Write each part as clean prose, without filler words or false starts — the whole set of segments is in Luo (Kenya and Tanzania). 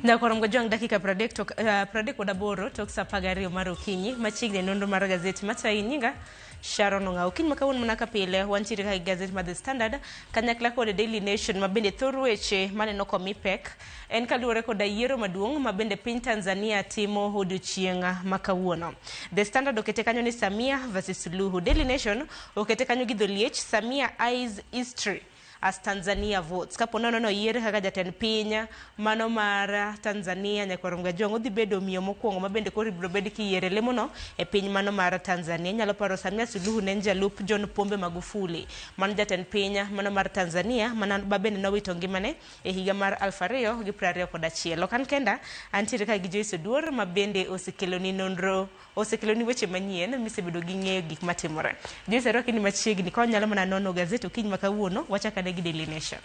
Nyakorom Gojwang' dakika 30 tok, 38 tok saa 12 mar okinyi machiegni e nonro mar gazet matayi nyinga Sharon Ong'aw. Okinyi ma kawuono mana ka pile wantiere ka gi gazet mar The Standard kanyakla kod Daily Nation ma bende thor weche maneno komi pek en kaluwore koda yiero maduong' ma bende piny Tanzania timo odiochieng' ma kawuono. The Standard okete kanyo ni Samia versus Suluhu. Daily Nation okete kanyo gi dholiech Samia eyes history as Tanzania votes. Kapo nono noyier kaka jatend piny mano mar Tanzania Nyakwar Mgajwang' odhi bedo miyo mokwongo ma bende koro ibiro bed kiyiere lemono e piny mano mar Tanzania. Inyalo paro Samia Suluhu ne en jalup John Pombe Magufuli mano jatend piny mano mar Tanzania mana ma bende nowito ngimane e higa mar 2021. Ok an kenda, antiere ka gi Joyce Oduor ma bende osekeloni nonro osekeloni weche manyien misebedo gi ng'eyo gik matimore. Joyce arwaki ni machiegni ka wanyalo mana nono gazet okinyi ma kawuono, wachak ane gi Daily Nation.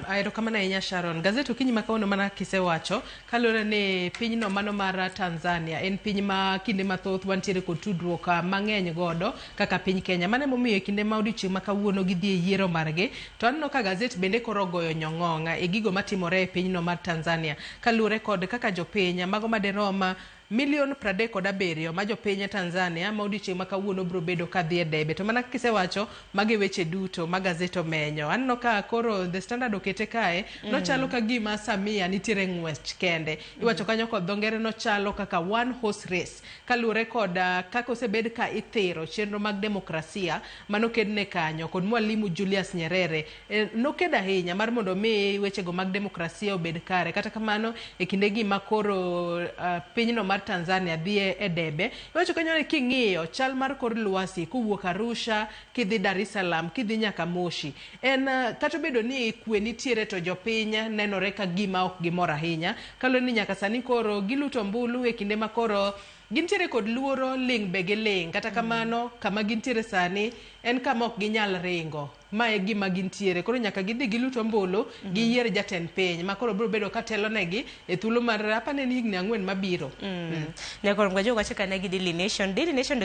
Erokamano ahinya Sharon. Gazet okinyi ma kawuono mana kisewacho, kaluwore ni pinyno mano mar Tanzania en piny ma kinde mathoth wantiere kod tudruok mang'eny godo kaka piny Kenya. Mano emomiyo e kinde ma odiochieng' ma kawuono gidhi e yiero margi, to aneno ka gazet bende koro ogoyo nyong'ong' e gigo matimore e pinyno mar Tanzania. Kaluwore kod kaka jopiny mago maderom Milion 37 ma jopiny Tanzania ma odiochieng' ma kawuono biro bedo ka dhi e debe. To mana kaka isewacho, mago e weche duto ma gazet omenyo. Aneno ka koro The Standard okete kae, nochalo ka gima Samia nitiere ng'wech kende. Iwacho kanyo kod dho ngere nochalo kaka one horse race. Kaluwore kod kaka osebed ka ithiro chenro mag demokrasia manokedne kanyo kod Mwalimu Julius Nyerere. Nokedo ahinya mar mondo omi wechego mag demokrasia obed kare. Kata kamano, e kindegi ma koro pinyno mar Tanzania dhi e debe, iwacho kanyo ni king'iyo chal mar kor lwasi kowuok Arusha, kidhi Dar es Salaam, kidhi nyaka Moshi, en kata obedo ni kwe nitiere to jopiny nenore ka gima ok gimor ahinya. Kaluwore ni nyaka sani koro giluto ombulu e kinde ma koro gintiere kod luoro, ling' be giling'. Kata kamano, kama gintiere sani en kama ok ginyal ringo. Ma e gima gintiere. Koro nyaka gidhi gilut ombulu, giyier jatend piny ma koro biro bedo ka telonegi e thuolo mar apani en higni ang'wen mabiro. Nyakoro Mgajwa wacho kane gi Daily Nation. Daily Nation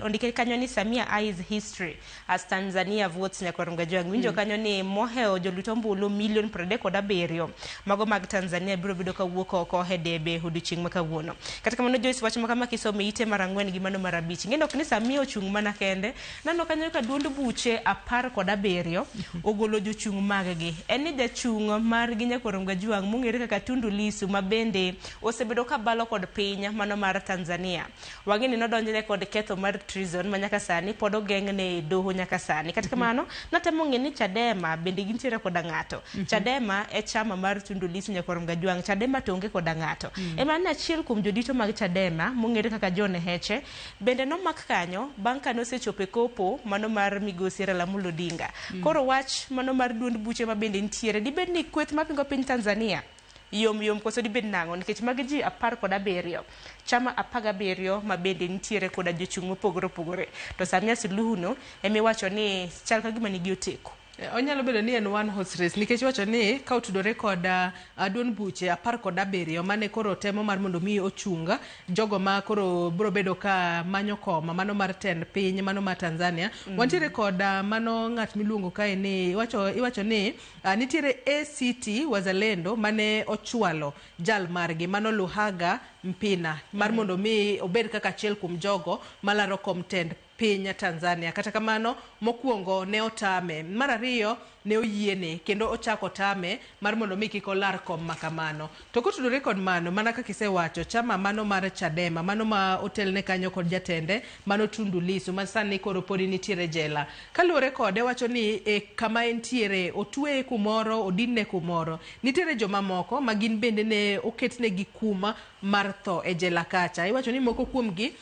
ondike kanyo ni Samia eyes history as Tanzania votes. Nyakoro Mgajwa winjo kanyo ni mohewo jolut ombulu milion 37 mago mag Tanzania biro bedo kawuok oko e debe odiochieng' ma kawuono. Kata kamano Joyce wach ma kama kisomo ite mar 4 gi mano mar 5. Ing'e ni ok ni Samia ochung' mana kende. Naneno kanyo ka duond buche 17 ogolo jochung' maggi. En ni jachung' margi Nyakwar Mgajwang' mong'ere kaka Tundu Lissu ma bende osebedo ka balo kod piny mano mar Tanzania. Wang'e ni nodonjne kod ketho mar treason ma nyaka sani pod ogeng'ne e doho nyaka sani. Kata kamano, natemo ng'e ni Chadema bende gintiere koda ng'ato. Chadema e chama mar Tundu Lissu Nyakwar Mgajwang'. Chadema to onge koda ng'ato. Ema ni achiel kuom jodito mag Chadema mong'ere kaka John Heche bende nomak kanyo bang' kane osechopo e kopo mano mar migosi Raila Amolo Odinga. Koro wach mano mar duond buche ma bende nitiere, dibed ni kweth mapingo piny Tanzania yom yom koso dibed nang'o? Nikech magi ji 17, chama 17 ma bende nitiere koda jochung' mopogore opogore. To Samia Suluhu no emiwacho ni chal ka gima nigi oteko. Onyalo bedo ni en one horse race nikech iwacho ni ka otudore kod duond buche 17 mane koro temo mar mondo mi ochung jogo ma koro biro bedo ka manyo koma mano mar tend piny mano mar Tanzania. Wantiere kod mano ng'at miluongo kae ni iwacho ni nitiere ACT Wazalendo mane ochwalo jal margi mano Luhaga Mpina mar mondo mi obed kaka achiel kuom jogo malaro kom tend piny Tanzania. Kata kamano, mokwongo ne otame, mar ariyo ne oyiene kendo ochako otame mar mondo mi kik olar kom ma kamano. To kotudore kod mano, mana kaka isewacho, chama mano mar Chadema, mano ma otelne kanyo kod jatende mano Tundu Lissu ma sani koro podi nitiere jela. Kaluwore kode wacho ni e kama entiere, otweye kumoro, odinne kumoro. Nitiere jomamoko ma gin bende ne oketnegi kum mar tho e jela kacha. Iwacho ni moko kuomgi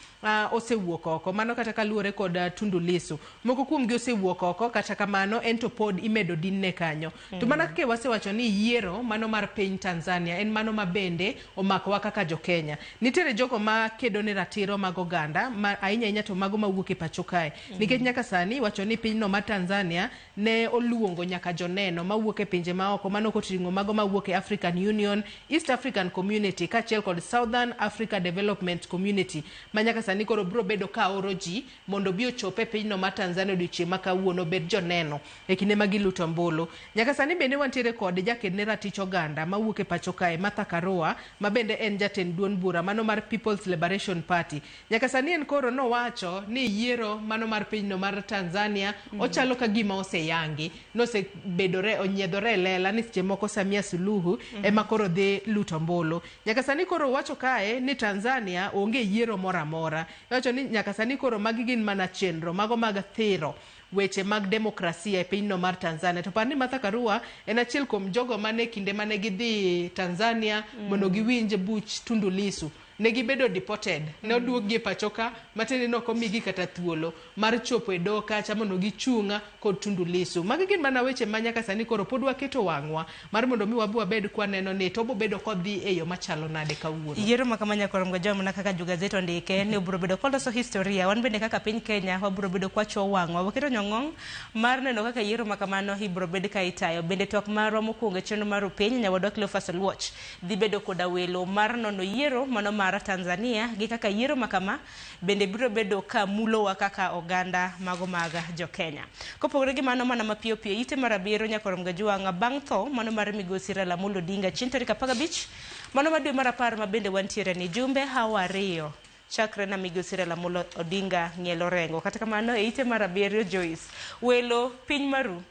osewuok oko, mano kata kaluwore kod Tundu Lissu. Moko kuomgi osewuok oko, kata kamano en to pod imedo dinne kanyo. To mana kaka wasewacho ni yiero mano mar piny Tanzania en mano ma bende omakowa kaka jo Kenya. Nitiere jogo ma kedo ne ratiro mag oganda, ma ahinya ahinya to mago mawuok e pacho kae. Nikech nyaka sani iwacho ni pinyno mar Tanzania ne oluongo nyaka joneno mawuok e pinje maoko mano koting'o mago mawuok e African Union, East African Community kaachiel kod Southern Africa Development Community ma nyaka sani koro biro bedo ka oro ji mondo obi ochop e pinyno mar Tanzania odiochieng' ma kawuono obed joneno e kinde ma giluto. luto ombulu. Nyaka sani bende wantiere kod jaked ne ratich oganda mawuok e pacho kae Martha Karua, ma bende en jatend duond bura mano mar People's Liberation Party. Nyaka sani en koro nowacho ni yiero mano mar pinyno mar Tanzania ochalo ka gima oseyangi, nosebedore onyiedhore e lela ni seche moko Samia Suluhu ema koro dhi luto ombulu. Nyaka sani koro owacho kae ni Tanzania onge yiero moro amora. Iwacho ni nyaka sani koro magi gin mana chenro mago mag thiro weche mag demokrasia e pinyno mar Tanzania. To par ni Martha Karua en achiel kuom jogo mane kinde mane gidhi Tanzania mondo giwinj buch Tundu Lissu, ne gibedo deported, ne oduokgi e pacho ka, matiende ni ok omigi kata thuolo mar chopo e doho kacha mondo gichung' kod Tundu Lissu. Magi gin mana weche ma nyaka sani koro pod waketo wang'wa mar mondo mi wabi wabed kwaneno ni to obobedo kodhi e yo machalo nade kawuono. Yiero ma kama nyaka rom ga mana kaka jogazet ondike ni obiro bedo koloso historia. Wan bende kaka piny Kenya wabiro bedo kwachuo wang'wa, waketo nyong'ong mar neno kaka yiero ma kamano ibiro bed ka itayo. Bende twak marwa mokwongo e chenro mar Upiny, nyawadwa Cleophas Oluoch dhi bedo koda welo mar nono yiero mano mar Tanzania gi kaka yiero ma kama bende biro bedo ka mulowa kaka oganda mago mag jo-Kenya. Kopogore gi mano, mana mapiyo piyo ite mar 7 nyaka rom ga bang' tho mano mar migosi Raila Amolo Odinga chieng' tarik 15 mano mar dwe mar 10 ma bende wantiere ni jumbe hawa 2 chakre na migosi Raila Amolo Odinga ng'ielo rengo. Kata kamano e ite mar 7 Joyce, welo piny maru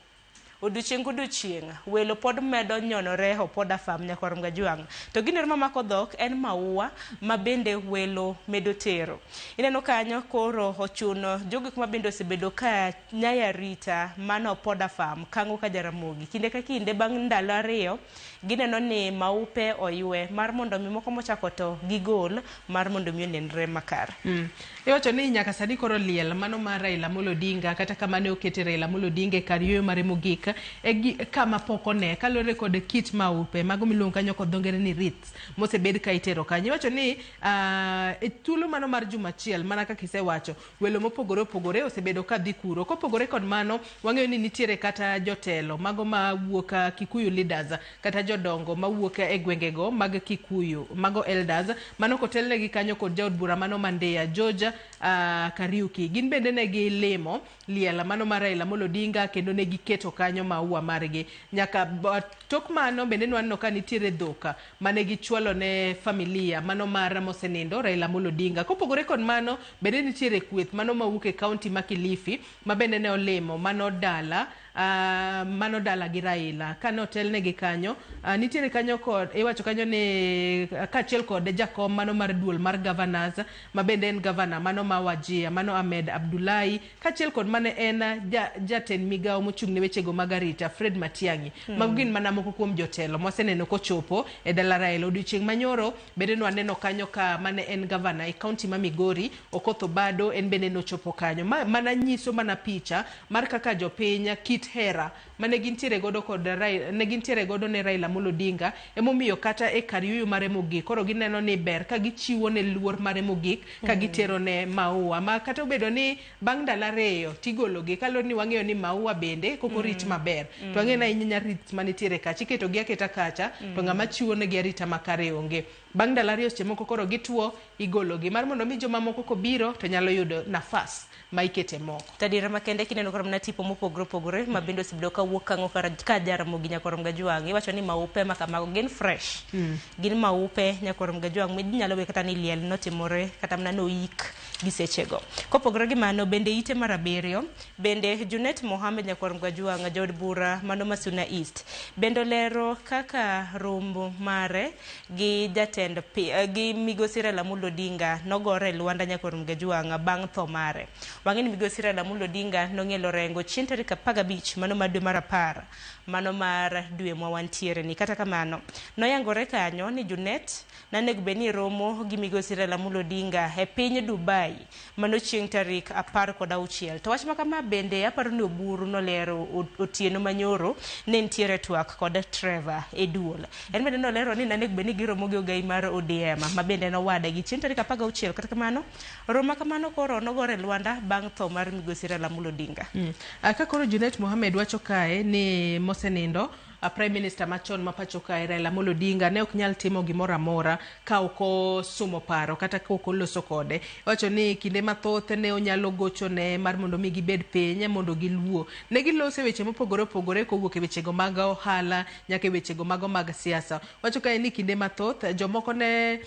odiochieng' kodiochieng' welo pod medo nyonore opoda fam nyaka rom gajwang'. To gino mamako dhok en maua ma bende welo medo tero. Ineno kanyo koro ochuno jogo ma bende osebedo ka nyaya rita mano opoda fam kango ka Jaramogi. Kinde ka kinde bang' ndalo 2 gineno ni maupe oywe mar mondo mi moko mochako to gigol mar mondo mi onenre makare. Iwacho ni nyaka sani koro liel mano mar Raila Amolo Odinga, kata kama ne okete Raila Amolo Odinga e kar yueyo mare mogik e kama pok one kaluwore kod kit maupe mago miluongo kanyo kod dho ngere ni wreaths mosebed ka itero kanyo. Iwacho ni e thuolo mano mar juma achiel mana kaka isewacho, welo mopogore opogore osebedo ka dhi kuro. Kopogore kod mano, wang'eyo ni nitiere kata jotelo mago mawuok Kikuyu leaders kata jodongo mawuok e gwengego mag Kikuyu, mago elders, mano kotelnegi kanyo kod jaod bura mano Mandea George Kariuki. Gin bende ne gilimo liel mano mar Raila Amolo Odinga kendo ne giketo kanyo maua margi. Nyaka tok mano bende nwaneno ka nitiere dhok mane gichwalo ne familia mano mar mosenindo Raila Amolo Odinga. Kopogore kod mano bende nitiere kweth mano mawuok e kaunti ma Kilifi ma bende ne olimo mano dala gi Raila. Kane otelnegi kanyo, nitiere kanyo kod iwacho kanyo ni kaachiel kod jakom mano mar duol mar governors ma bende en governor mano ma Wajir mano Ahmed Abdullahi, kaachiel kod mane en jatend migawo mochung' ne wechego mag arita Fred Matiang'i. Mago gin mana moko kuom jotelo mwaseneno kochopo e dala Raila. Odiochieng' manyoro bende nwaneno kanyo ka mane en governor e kaunti ma Migori Okoth Obado en bende nochopo kanyo. Mana nyiso mana picha mar kaka jopiny kit hera mane gintiere godo kod ne gintiere godo ne Raila Amolo Odinga, emomiyo kata e kar yueyo mare mogik koro gineno ni ber ka gichiwo ne luor mare mogik ka gitero ne maua ma kata obedo ni bang' ndalo 2 tigologi, kaluwore ni wang'eyo ni maua bende kok orit maber. To wang'eyo ni ahinya rit manitiere kacha iketogi aketa kacha to ng'ama chiwo negi arita makare onge. Bang' ndalo 2 seche moko koro gituo igologi mar mondo mi jomamoko kobiro to nyalo yudo nafas ma ikete moko. Tadiera makende kineno koro mana tipo mopogore opogore ma bende osebedo kawuok kang'o ka Jaramogi nyaka rom gajwang'. Iwacho ni maupe ma kamago gin fresh. Gin maupe nyaka rom gajwang' minyalo we kata ni liel notimore kata mana noik gi sechego. Kopogore gi mano bende ite mar 7 bende Junet Mohamed nyaka rom gajwang' jaod bura mano Masuna East bende olero kaka rombo mare gi jatend gi migosi Raila Amolo Odinga nogore e lwanda nyaka rom gajwang' bang' tho mare. Wang'e ni migosi Raila Amolo Odinga nong'ielo rengo chieng' tarik 15 mano mar dwe mar 10 mano mar dwe ma wantiere ni. Kata kamano noyangore kanyo ni Junet nanego bed ni romo gi migosi Raila Amolo Odinga e piny Dubai mano chieng' tarik 16. To wach ma kama bende aparo ni Oburu nolero otieno manyoro ne nitiere twak kod Trevor e duol. En bende nolero ni nanego bed ni giromo gi ogai mar ODM ma bende nowade gi chieng' tarik 16. Kata kamano romo kamano koro nogore lwanda bang' tho mar migosi Raila Amolo Odinga. Ka koro Junet Mohamed wacho kae ni mosenindo Prime Minister machon ma pacho kae Raila Amolo Odinga ne ok nyal timo gimoro amora ka ok osumo paro kata ka ok oloso kode. Iwacho ni kinde mathoth ne onyalo gochone mar mondo mi gibed piny mondo giluo. Ne giloso e weche mopogore opogore kowuok e wechego mag ohala nyaka e wechego mago mag siasa. Wacho kae ni kinde mathoth jomoko ne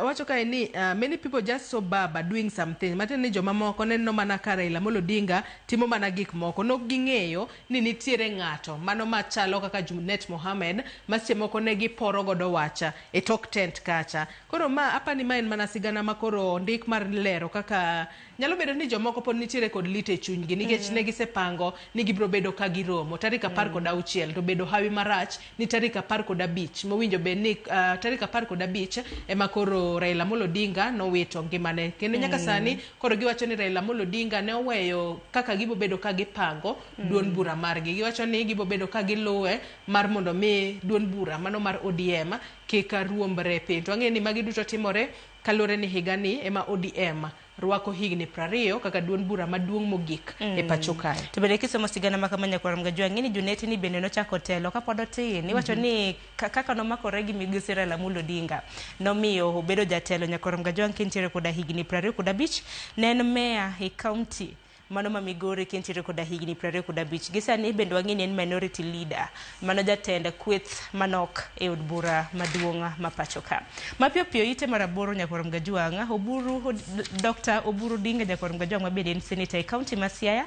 wacho kae ni many people just saw Baba doing something. Matiende ni jomamoko neno mana ka Raila Amolo Odinga timo mana gik moko. Nok ging'eyo ni nitiere ng'ato mano machalo kaka Junet Mohamed ma seche moko ne giporo godo wacha e tok tent kacha. Koro ma apani ma en mana sigana ma koro ondik mar lero kaka nyalo bedo ni jomoko pod nitiere kod lit e chunygi nikech ne gisepango ni gibiro bedo ka giromo tarik 16 to bedo hawi marach ni tarik 15 mowinjo bed ni tarik 15 ema koro Raila Amolo Odinga nowito ngimane. Kendo nyaka sani koro giwacho ni Raila Amolo Odinga ne oweyo kaka gibo bedo ka gipango duond bura margi. Giwacho ni gibo bedo ka giluwe mar mondo mi duond bura mano mar ODM kik ruombre piny. To wang'eyo ni magi duto timore kaluwore ni higani ema ODM rwako higni 20 kaka duond bura maduong' mogik e pacho kae. To bende kisomo sigana ma kama nyakwar Mgajwang' ng'e ni Junet ni bende nochako telo kapod otin. Iwacho ni kaka nomakore gi migosi Raila Amolo Odinga nomiyo obedo jatelo nyakwar Mgajwang' kintiere koda higni 25 ne en meya e county mano ma Migori kintiere koda higni 25. Gi sani bende wang'e ni en minority leader mano jatend kweth manok e od bura maduong' ma pacho ka. Mapiyo piyo ite mar aboro nyakwar Mgajwang' Oburu Dr. Oburu Odinga nyakwar Mgajwang' ma bende en senator e county ma Siaya.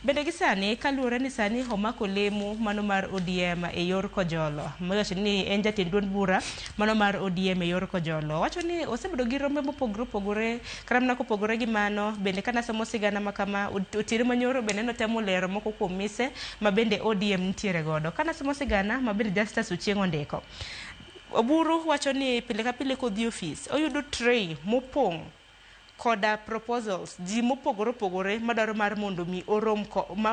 Bende gi sani kaluwore ni sani omako lemo mano mar ODM e yor Kojolo. Miwacho ni en jatend duond bura mano mar ODM e yor Kojolo. Wacho ni osebedo gi rombe mopogore opogore kata mana kopogore gi mano bende kanasomo sigana ma kama Otieno Manyoro bende notemo lero moko kuom mise ma bende ODM nitiere godo. Kanasomo sigana ma bende Justus Ochieng' ondiko. Oburu wacho ni pile ka pile kodhi ofis oyudo tray mopong' koda proposals ji mopogore opogore madwaro mar mondo mi orom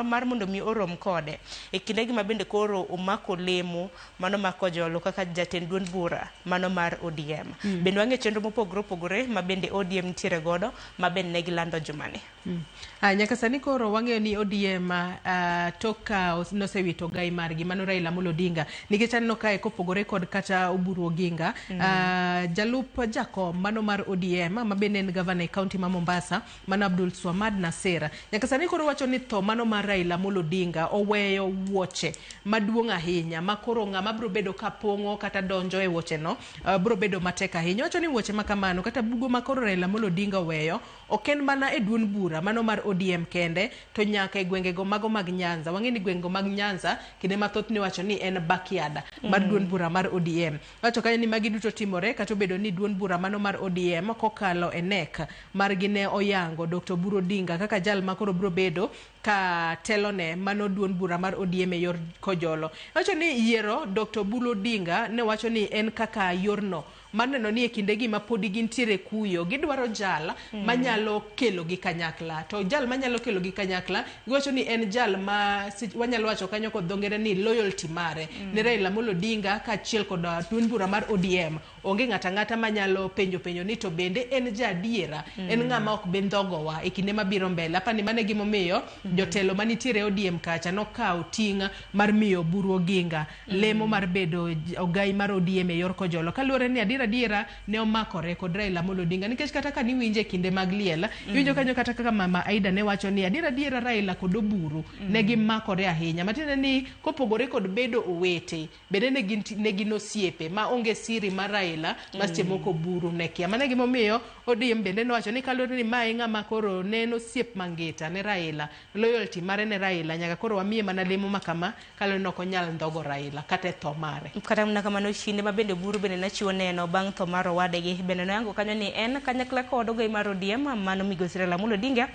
mar mondo mi orom kode e kindegi ma bende koro omako lemo mano mar Kojolo kaka jatend duond bura mano mar ODM. Bende wang'e chenro mopogore opogore ma bende ODM nitiere godo ma bende ne gilando jumani. Nyaka sani koro wang'eyo ni ODM tok ka nosewito gai margi mano Raila Amolo Odinga nikech aneno kae kopogore kod kata Oburu Oginga jalup jakom mano mar ODM ma bende en gavana e county ma Mombasa mano Abdul Swamad Nasser nyaka sani koro wacho ni tho mano mar Raila Amolo Odinga oweyo wuoche maduong' ahinya ma koro ng'ama biro bedo ka pong'o kata donjo e wuoche no biro bedo matek ahinya. Wacho ni wuoche ma kamano kata bugo ma koro Raila Amolo Odinga oweyo ok en mana e duond bura mano mar ODM kende to nyaka e gwengego mago mag Nyanza. Wang'e ni gwengego mag Nyanza kinde mathoth niwacho ni en backyard mar duond bura mar ODM. Wacho kanyo ni magi duto timore kata obedo ni duond bura mano mar ODM kokalo e NEC margi ne oyango Dr. Oburu Odinga kaka jal ma koro biro bedo ka telone mano duond bura mar ODM e yor Kojolo. Wacho ni yiero Dr. Oburu Odinga ne wacho ni en kaka yorno mar neno ni e kindegi ma podi gintiere kuyo gidwaro jal manyalo kelo gi kanyakla to jal manyalo kelo gi kanyakla giwacho ni en jal ma wanyalo wacho kanyo kod dho ngere ni loyalty mare ne Raila Amolo Odinga kaachiel kod duond bura mar ODM onge ng'ato ang'ata manyalo penjo ni to bende en jaadiera en ng'ama ok bi ndhogowa e kinde mabiro mbele. Apani mano e gimomiyo jotelo manitiere ODM kacha nokawo ting' mar miyo Oburu Oginga lemo mar bedo ogai mar ODM e yor Kojolo kaluwore ni adiera ne omakore kod Raila Amolo Odinga nikech kata ka niwinje e kinde mag liel iwinjo kanyo kata kaka mama Aida ne wacho ni adiera Raila kod Oburu ne gimakore ahinya matiende ni kopogore kod bedo owete bende ne gin osiepe ma onge siri mar Raila ma seche moko Oburu ne kia. Mano e gimomiyo ODM bende nowacho ni kaluwore ni mae ng'ama koro ne en osiep mangita ne Raila loyalty mare ne Raila nyaka koro wamiye mana lemo ma kama kaluwore ni ok onyal ndhogo Raila kata e tho mare. Kata mana kamano kinde ma bende Oburu bende nachiwo neno bang' tho mar owadgi bende noyango kanyo ni en kanyakla kod ogai mar ODM mano migosi Raila Amolo Odinga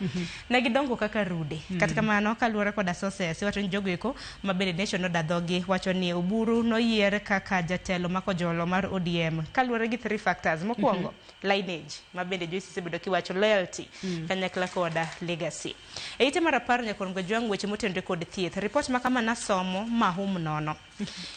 ne gidongo kaka rude. Kata kamano kaluwore koda sources wacho ni jogo eko ma bende Nation noda dhogi wacho ni Oburu noyier kaka jatelo ma Kojolo mar ODM kaluwore gi 3 factors. Mokwongo lineage ma bende Joyce osebedo kiwacho loyalty kanyakla koda legacy. E ite mar 10 nyakwar Mgajwang' weche motenore kod thieth. Ripot ma kama nasomo mahum nono.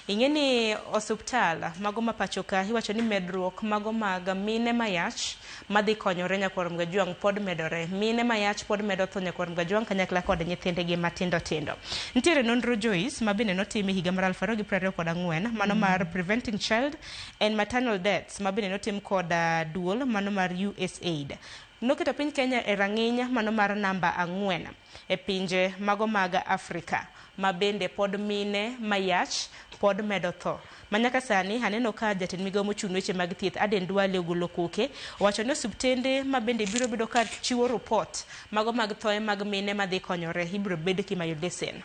Ing'e ni osuptal mago ma pacho ka iwacho ni medruok Medruok mago mag mine mayach madhi konyore nyakwar Mgajwang' pod medore. Mine mayach pod medo tho nyakwar Mgajwang' kanyakla kod nyithindgi matindo tindo. Nitiere nonro Joyce ma bende notim e higa mar 2024 mano mar Preventing Child and Maternal Deaths ma bende notim kod duol mano mar USAID. Noketo piny Kenya e rang'iny mano mar namba 4 e pinje mago mag Afrika ma bende pod mine mayach pod medo tho. Manyaka sani aneno ka jatend migao mochung' weche mag thieth Aden Duale ogolo koke owacho ni osiptende ma bende biro bedo ka chiwo ripot mago mag thoe mag mine madhi konyore ibiro bed kimayo lesen.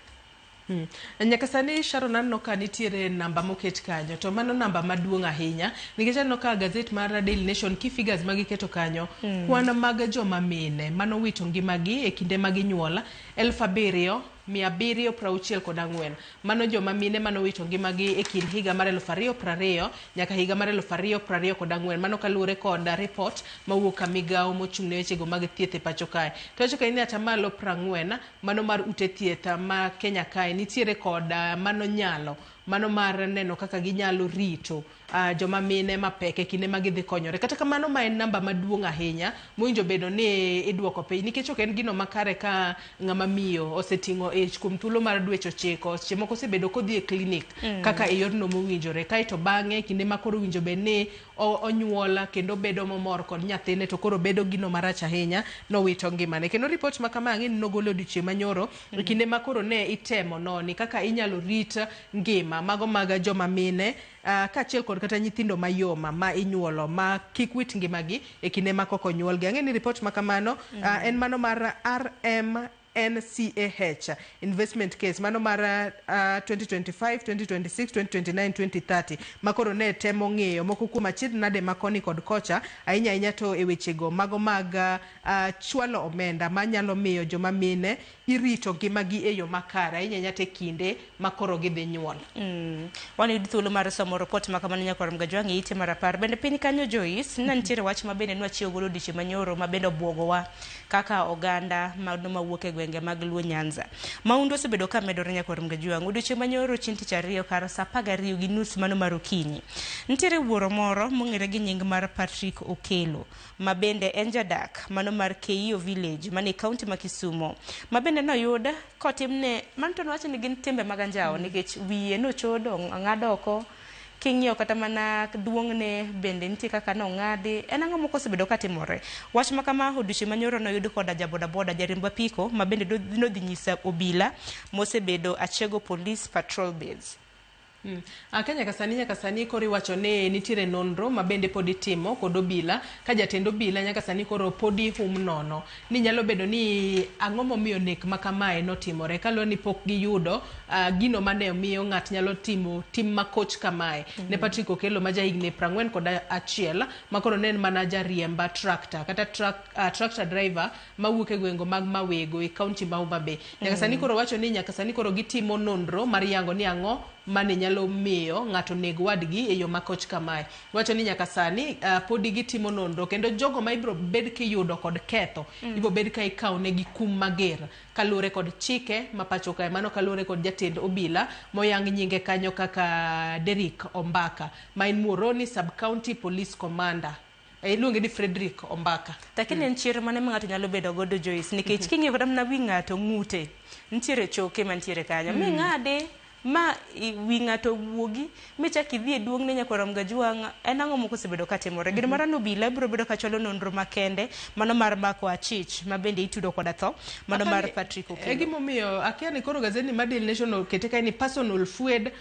Nyaka sani Sharon aneno ka nitiere namba moket kanyo to mano namba maduong' ahinya nikech aneno ka gazet mar Daily Nation ki figures magiketo kanyo kwan mag joma mine manowito ngimagi e kinde ma ginyuol 7,764. Mano joma mine manowito ngimagi e kind higa mar 2020 nyaka higa mar 2024. Mano kaluwore kod report mawuok ka migao mochung' ne wechego mag thieth e pacho kae. To wacho kae ni atamalo 40 mano mar ute thieth ma Kenya kae nitiere kod mano nyalo mano mar neno kaka ginyalo rito joma mine mapek e kinde ma gidhi konyore. Kata kamano ma en namba maduong' ahinya mowinjo bedo ni iduoko piny nikech ok en gino makare ka ng'ama miyo oseting'o ich kuom thuolo mar dweche 9, seche moko osebedo kodhi e klinik kaka e yorno mowinjore, kaeto bang'e kinde ma koro owinjo bed ni onyuol kendo bedo momor kod nyathine to koro bedo gino marach ahinya nowito ngimane. Kendo ripot ma kama ang'e ni nogolo odiochieng' manyoro e kinde ma koro ne itemo noni kaka inyalo rit ngima mago mag joma mine kaachiel kod kata nyithindo mayoma ma inyuolo ma kik wit ngimagi e kinde ma kok onyuolgi. Ang'e ni ripot ma kamano en mano mar RMNCAH investment case mano mar 2025, 2026, 2029, 2030 ma koro ne temo ng'iyo moko kuom achiedh nade ma koni kod kocha ahinya ahinya to e wechego mago mag chwalo omenda manyalo miyo joma mine irito ngimagi e yo makare ahinya ahinya to e kinde ma koro gidhi nyuol. Wan yud thuolo mar somo ripot ma kamano nyakwar Mgajwang' e ite mar 10. Bende piny kanyo Joyce, ne nitiere wach ma bende nwachiewo godo odiochieng' manyoro ma bende obwogowa kaka oganda mano mawuok e gwenge mag Luo Nyanza. Maundu osebedo ka medore nyakwar Mgajwang'. Odiochieng' manyoro chieng' tich ariyo kar saa 12:30 mano mar okinyi. Nitiere wuoro moro mong'ere gi nying mar Patrick Okelo ma bende en jadak mano mar Keio Village mane kaunti ma Kisumo ma bende noyud kotimne mano to nwacho ni gin timbe mag anjawo nikech wiye nochodo ong'ad oko king'iyo kata mana duong'ne bende nitie kaka nong'adi. En ang'o moko osebedo katimore? Wach ma kama odiochieng' manyoro noyud koda ja bodaboda jariemb apiko ma bende nodhi nyisa obila mosebedo Achego Police Patrol Base. Ka nyaka sani koro iwacho ni nitiere nonro ma bende pod itimo kod obila ka jatend obila nyaka sani koro podi hum nono ni nyalo bedo ni ang'o momiyo nek ma kamae notimore kaluwore ni pok giyudo gino mane omiyo ng'at nyalo timo tim makoch kamae. Ne Patrick Okelo ma jahigni 41 ma koro ne en mana jariemba tractor kata tractor driver mawuok e gwengo mag Mawego e kaunti ma Homa Bay. Nyaka sani koro wacho ni nyaka sani koro gitimo nonro mar yango ni ang'o mane nyalo miyo ng'ato neg wadgi e yo makoch kamae. Wacho ni nyaka sani podi gitimo nonro kendo jogo ma ibiro bed kiyudo kod ketho ibiro bed ka ikawo negi kum mager kaluwore kod chike ma pacho kae. Mano kaluwore kod jatend obila moyang nyinge kanyo kaka Derrick Ombaka ma en Muhoroni Sub County Police Commander. Iluonge ni Frederick Ombaka. Lakini en chir mane ma ng'ato nyalo bedo godo Joyce nikech king'iyo kata mana wi ng'ato ng'ute nitiere choke mantiere kanyo mi ng'ade ma wi ng'ato wuogi michak idhi e duong'ne nyakwar Mgajwang' en ang'o moko osebedo katimore? Gino mar obila biro bedo kachwalo nonro makende mano mar mako achich ma bende itudo koda tho mano mar Patrick Okelo. E gimomiyo akia ni koro gazeti mar Daily Nation okete kae ni personal feud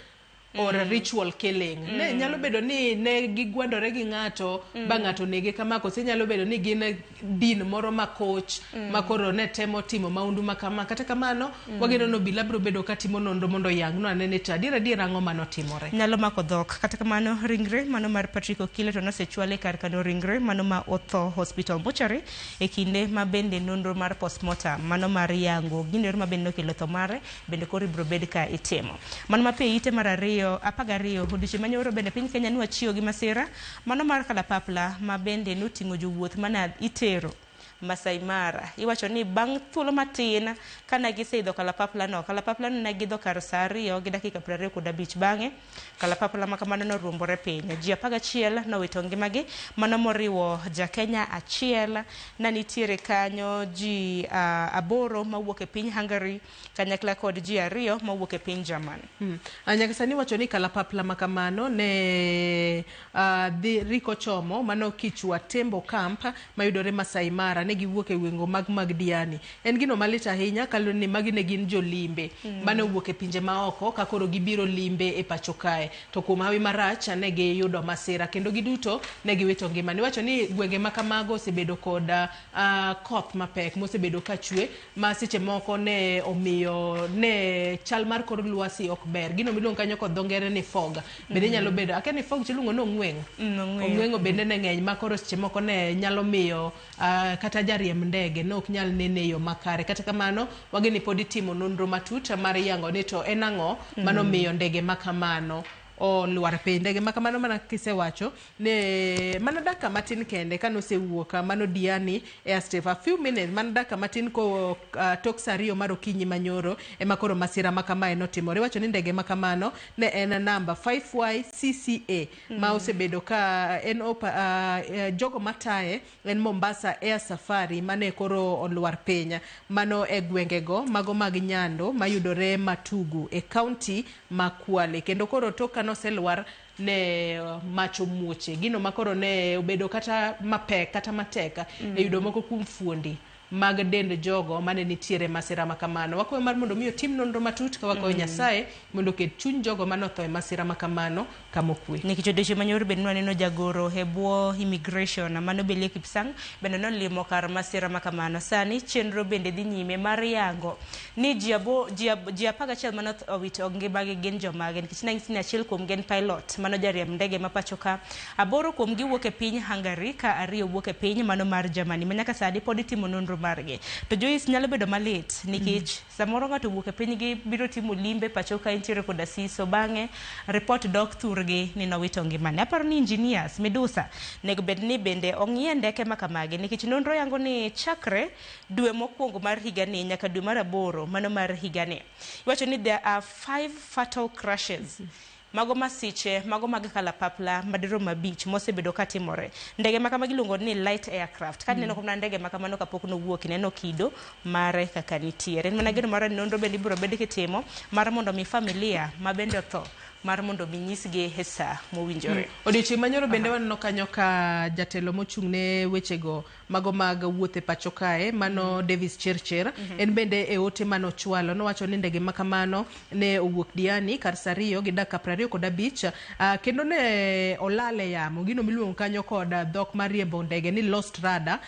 or ritual killing. Ne nyalo bedo ni ne gigwandore gi ng'ato ba ng'ato nege kama, kose nyalo bedo ni gin din moro makoch ma koro ne temo timo maundu ma kama. Kata kamano wageno ni obila biro bedo katimo nonro mondo oyangno ane ni to adier adier ang'o manotimore. Nyalo mako dhok. Kata kamano ringre mano mar Patrick Okelo to nosechwale kar kano ringre mano ma otho hospital mortuary e kinde ma bende nonro mar postmortem mano mar yango gino ma bende nokelo tho mare bende koro ibiro bed ka itimo. Mano mapiyo ite mar 12 odiochieng' manyoro bende piny Kenya nwachiewo gi masira mano mar kalapapla ma bende noting'o jowuoth mane itero Masai Mara. Iwacho ni bang' thuolo matin kane giseidho kalapapla no, kalapapla no ne giidho kar saa 2 gi dakika 25 bang'e kalapapla ma kamano noruombore piny. Ji 11 nowito ngimagi, mano moriwo ja Kenya achiel, ne nitiere kanyo ji 8 mawuok e piny Hungary kanyakla kod ji 2 mawuok e piny German. Nyaka sani wacho ni kalapapla ma kamano ne dhi riko chomo mano Kichwa Tembo Camp mayudore Masai Mara, ne giwuok e gwenge mag Diani. En gino malit ahinya kaluwore ni magi ne gin jolimbe mane owuok e pinje maoko ka koro gibiro limbe e pacho kae, to kuom hawi marach ne giyudo masira kendo giduto ne giwito ngima. Niwacho ni gwenge ma kamago osebedo kod koth mapek mosebedo ka chwe ma seche moko ne omiyo ne chal mar kor lwasi ok ber. Gino miluongo kanyo kod dho ngere ni fog bende nyalo bedo, akia ni fog tiluongo ni ong'weng'o. Ong'weng'o bende ne ng'eny ma koro seche moko ne nyalo miyo kata jariemb ndege ne ok nyal nene e yo makare. Kata kamano wageni pod itimo nonro matut mar yango ni to en ang'o manomiyo ndege ma kamano olwar piny. Ndege ma kamano mana kisewacho ne mana dakika matin kende kanosewuok mano Diani airstrip, a few minutes, mana dakika matin ko tok saa 2 mar okinyi manyoro ema koro masira ma kamae notimore. Iwacho ni ndege ma kamano ne en namba 5YCCA ma osebedo ka en jogo mataye en Mombasa Air Safari mane koro olwar piny mano e gwengego mago mag Nyando mayudore Matugu e kaunti ma Kwale. Kendo koro tok kanoselwar ne mach omuoche, gino makoro ne obedo kata mapek kata matek e yudo moko kuom fuondi mag dend jogo mane nitiere masira ma kamano. Wakwayo mar mondo mi otim nonro matut ka wakwayo Nyasaye mondo oket chuny jogo mane otho e masira ma kamano kama okwe. Nikech odiochieng' manyoro bende nwaneno jagoro e bwo immigration mano Belie Kipsang bende nolimo kar masira ma kamano. Sani chenro bende dhi nyime mar yango ni ji 11 mane owito ngimagi gin jomage, nikech nang'isi ni achiel kuom gi en pilot mano jariemb ndege ma pacho ka, 8 kuom gi wuok e piny Hungary ka 2 wuok e piny mano mar Germany ma nyaka sani pod itimo nonro margi. To Joyce nyalo bedo malit nikech samoro ng'ato wuok e pinygi biro timo limbe pacho ka entiere koda siso, bang'e report dok thurgi ni nowito ngimane. Aparo ni engineers Midusa nego bed ni bende ong'iye ndeke ma kamagi, nikech nonro yango ni chakre dwe mokwongo mar higani nyaka dwe mar 8 mano mar higani, iwacho ni there are 5 fatal crashes. Mago masiche, mago mag kalapapla madirom 5 mosebedo katimore. Ndege ma kamagi iluongo ni light aircraft. Ka ineno mana ndege ma kamano kapok nowuok, ineno kido mare kaka nitiere. En mana geno mar nonro bende ibiro bed kitimo mar mondo mi familia ma bende otho mar mondo mi nyisgi e saa mowinjore. Odiochieng' manyoro bende waneno kanyo ka jatelo mochung' ne wechego mago mag wuoth e pacho kae mano Davis Chirchir, en bende e ote manochwalo nowacho ni ndege ma kamano ne owuok Diani kar saa 2 gi dakika 25 kendo ne olal e yamo, gino miluongo kanyo kod dhok mar riembo ndege ni lost radar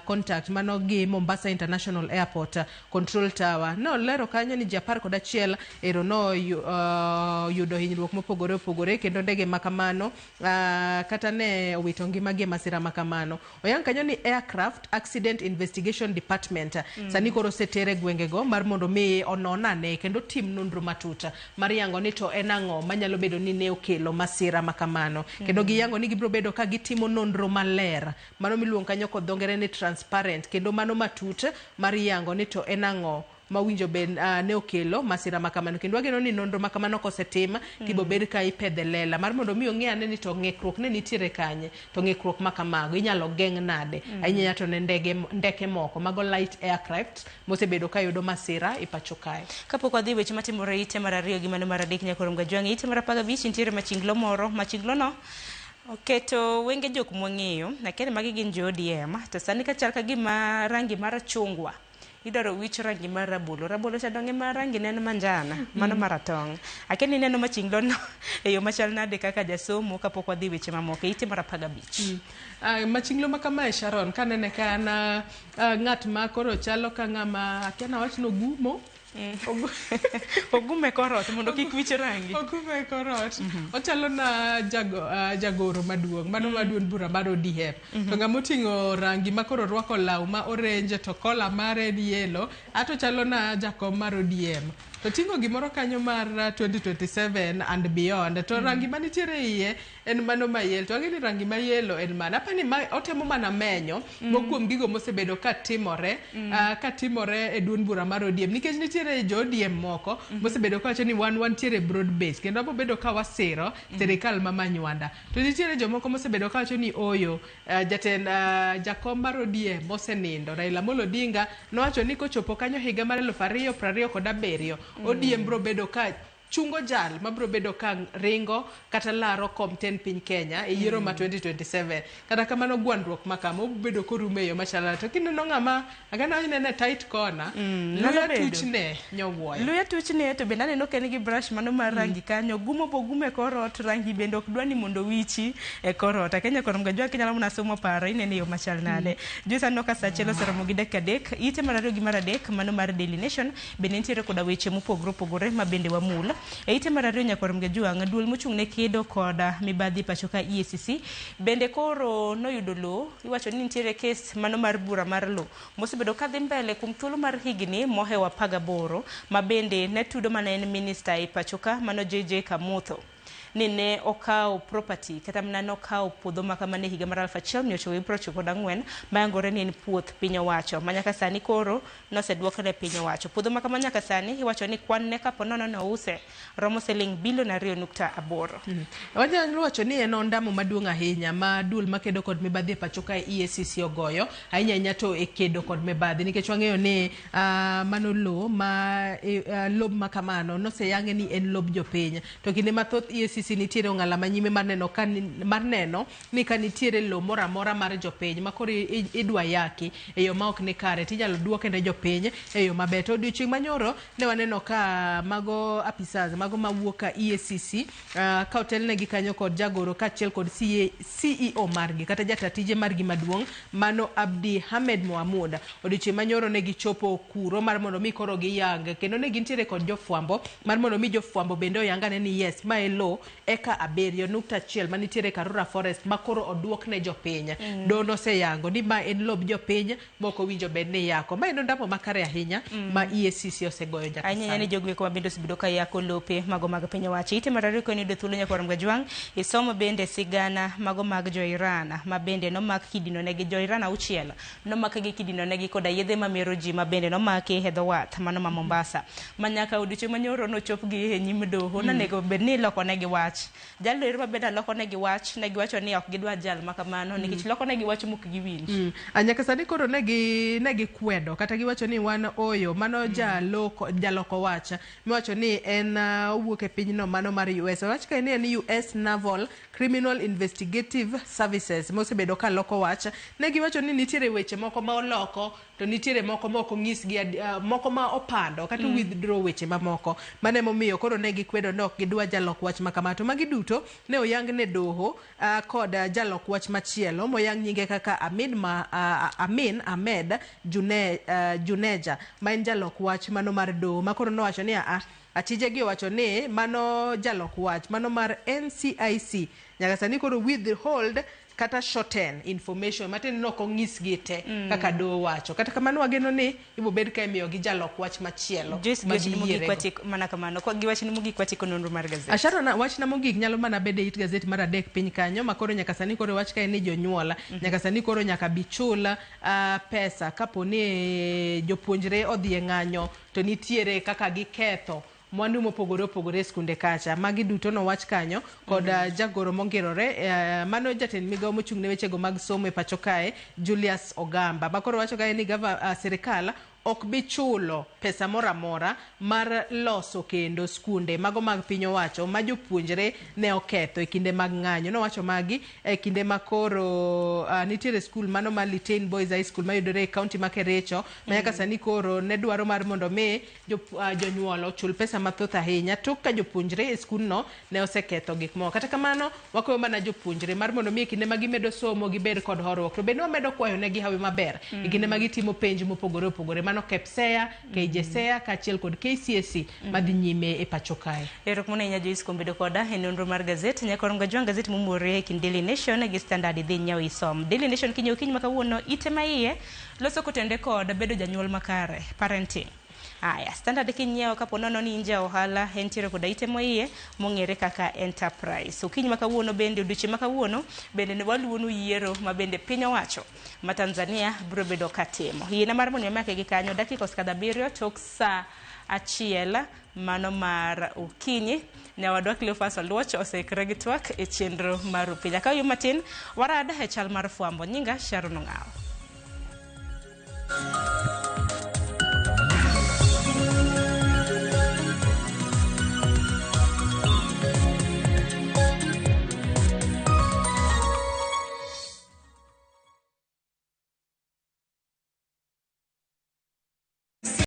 contact mano gi Mombasa International Airport Control Tower. Nolero kanyo ni ji 11 ero no yudo hinyruok mopogore opogore kendo ndege ma kamano kata ne owito ngimagi e masira ma kamano. Oyang kanyo ni Aircraft Accident Investigation Department sani koro osetere gwengego mar mondo mi onon ane kendo tim nonro matut mar yango ni to en ang'o manyalo bedo ni ne okelo masira ma kamano. Kendo giyango ni gibiro bedo ka gitimo nonro maler mano miluongo kanyo kod dho ngere ni transparent, kendo mano matut mar yango ni to en ang'o mawinjo bed ne okelo masira ma kamano. Kendo wageno ni nonro ma kamano kosetim tibo bed ka ipedhe lela mar mondo mi ong'e ane ni to ng'ikruok ne nitiere kanye, to ng'ikruok ma kamago inyalo geng' nade, ahinya to ne ndeke moko mago light aircraft mosebedo ka yudo masira e pacho kae. Kapok wadhi weche matimore ite mar 2 gi mano mar 3 nyaka rom gajwang' ite mar 15 nitiere machinglo moro, machinglo no oketo wenge jok mwang'eyo, lakini magi gin jo ODM, to sani ka chal ka gima rangi mar chungwa idwaro wich rangi mar rabolo, rabolo cha donge ma rangi ne en manjana, mano maratong'. Akia ni ineno machinglo no e yo machal nade kaka jasomo kapok wadhi weche mamoko ite mar 15. Machinglo ma kamae Sharon, kanene ka an ng'at ma koro chalo ka ng'ama akia nawach ni ogumo. Ogume korot mondo kik wich rangi. Ogume korot. Ochalo na jagoro maduong', mano ma duond bura mar ODM. To ng'ama oting'o rangi ma koro orwako law ma orange to kola mare en yellow, ato chalo na jakom mar ODM. To ting'o gimoro kanyo mar 2027 and beyond. To rangi manitiere iye en mano ma yellow. To ang'e ni rangi ma yellow en mane. Apani ma otemo mana menyo moko kuom gigo mosebedo katimore katimore e duond bura mar ODM. Nikech nitiere jo ODM moko mosebedo kawacho ni wan wantiere broad base kendo wabobedo ka wasiro sirikal ma Manywanda. To nitiere jomoko mosebedo kawacho ni oyo jatend jakom mar ODM mosenindo Raila Amolo Odinga nowacho ni kochopo kanyo higa mar 2027 ODM biro bedo ka chungo jal mabiro bedo ka ringo kata laro kom tend piny Kenya e yiero ma 2027. Kata kamano gwandruok ma kama obedo korumo e yo machalore. To kineno ng'ama agana inene tight corner, Nyalo luya bedo. tuchne nyowuoyo. Luya tuchne to bende aneno ka en gi brush mano mar rangi kanyo. Gumo bogumo e kor ot, rangi bende ok dwa ni mondo wichi e kor ot. Akenya kor mgajwa kinyalo mana somo paro inene e yo machal nade. Joyce aneno ka saa achiel oseromo gi dakika 3. Ite mar 2 gi mar 3 mano mar Daily Nation bende nitiere koda weche mopogore opogore ma bende wamul. E ite mar 2 nyakwar Mgajwang' duol mochung' ne kedo kod mibadhi pacho ka EACC bende koro noyudo lowo. Iwacho ni nitiere kes mano mar bura mar lowo mosebedo kadhi mbele kuom thuolo mar higni mohewo 18 ma bende ne tudo mana en minista e pacho ka mano JJ Kamotho ni ne okawo property kata mana nokawo puodho ma kamano e higa mar 1994 mayangore ni en puoth piny owacho ma nyaka sani koro noseduokne piny owacho. Puodho ma kama nyaka sani iwacho ni kwan ne kapo nono nouse romo siling bilion 2.8. Wanyalo wacho ni en ondamo maduong' ahinya ma duol makedo kod mibadhi e pacho kae EACC ogoyo ahinya ahinya to e kedo kod mibadhi nikech wang'eyo ni mano lowo ma lob ma kamano noseyange ni en lob jopiny to kinde mathoth EACC nitiere ong'ala manyime mar neno ka mar neno ni ka nitiere lowo moro amora mar jopiny ma koro idwa yaki e yo ma ok ni kare tinyalo duoke ne jopiny e yo maber. To odiochieng' manyoro ne waneno ka mago apisas mago mawuok ka EACC ka otelnegi kanyo kod jagoro kaachiel kod CEO margi kata jata tije margi maduong' mano Abdi Ahmed Mohamud. Odiochieng' manyoro ne gichopo kuro mar mondo mi koro giyang kendo ne gintiere kod jofwambo mar mondo mi jofwambo bende oyangane ni yes ma e lowo eka 7.1 manitiere Karura Forest ma koro oduok ne jopiny. Doho noseyango ni ma en lob jopiny mok owinjo bed ni yako. Ma en ondamo makare ahinya ma EACC osegoyo nyaka Ahinya sani. ni jogo ma bende osebedo ka yako lope mago mag piny owacho. Ite mar 2 koni yudo thuolo nyakwar Mgajwang' isomo bende sigana mago mag jo Iran ma bende nomak kidino negi jo Iran 6 nomak gi kidino negi koda yedhe mamero ji ma bende nomaki e dho wath mano ma Mombasa. Ma nyaka odiochieng' manyoro nochopgi e nyim doho nonego bed ni iloko negi wach. Jalno ero ma bende loko negi wach ne giwacho ni ok gidwa jal ma kamano nikech loko negi wach mok giwinj. Nyaka sani koro ne gikwedo kata giwacho ni wan oyo mano jaloko wach miwacho ni en owuok e pinyno mano mar US. Owach kae ni en US Naval Criminal Investigative Services mosebedo ka loko wach. Ne giwacho ni nitiere weche moko ma oloko to nitiere moko ma ok onyisgi moko ma opando kata withdraw weche mamoko. Mano emomiyo koro ne gikwedo ni ok gidwa jalok wach ma kama. To magi duto ne oyang ne doho kod jalok wach machielo moyang nyinge kaka Amin Ahmed Juneja ma en jalok wach mano mar doho ma koro nowacho ni achije gi owacho ni mano jalok wach mano mar NCIC nyaka sani koro withhold kata shorten information matiende ni ok onyisgi te kaka doho wacho. Kata kamano wageno ni ibobed ka imiyogi jalok wach machielo Joyce ma giwachni mogik giyierego. watieko mana kamano. Kwa giwachni mogik watieko nonro mar gazet. Asharo na wachna mogik nyalo mana bedo e it gazet mar 3 piny kanyo ma koro nyaka sani koro wach kae ni jonyuol nyaka sani koro nyaka bi chul pesa kapo ni jopuonjre odhi e ng'anyo to nitiere kaka giketho mwandu mopogore opogore e skunde kacha. Magi duto nowach kanyo kod jagoro mongirore mano jatend migawo mochung' ne wechego mag somo e pacho kae Julius Ogamba ma koro wacho kae ni sirikal ok bi chulo pesa moro amora mar loso kendo skunde mago mag piny owacho ma jopuonjre ne oketho e kinde mag ng'anyo. Nowacho magi e kinde ma koro nitiere skul mano mar Litein Boys High School mayudore e kaunti ma Kericho ma nyaka sani koro ne dwaro mar mondo mi jonyuol ochul pesa mathoth ahinya tok ka jopuonjre e skundno ne oseketho gik moko. Kata kamano wakwayo mana jopuonjre mar mondo mi e kinde ma gimedo somo gibed kod horuok to bende wamedo kwayo negi hawi maber e kinde ma gitimo penj mopogore opogore mano KPSEA, KJSEA kaachiel kod KCSE madhi nyime e pacho kae. Erokamano ahinya Joyce kuom bedo koda e nonro mar gazet. Nyakwar Mgajwang' gazet momore e kind Daily Nation gi Standard idhi nyiew isom. Daily Nation kinyiew kiny ma kawuono ite ma iye loso kotende kod bedo janyuol makare, parenting. Aya, Standard kinyiewo kapo nono ni in ja ohala entiere koda ite moiye mong'ere kaka Enterprise. Okinyi ma kawuono bende odiochieng' ma kawuono bende ne waluwonu yiero ma bende piny owacho ma Tanzania biro bedo katimo. Yiena mar mondo imake gi kanyo dakika osekadho 7 tok saa 1 mano mar okinyi. Nyawadwa Cleophas Oluoch oseikore gi twak e chenro mar Upija. Ka matin warad e chal mar fwambo. Nyinga Sharon Ong'awo.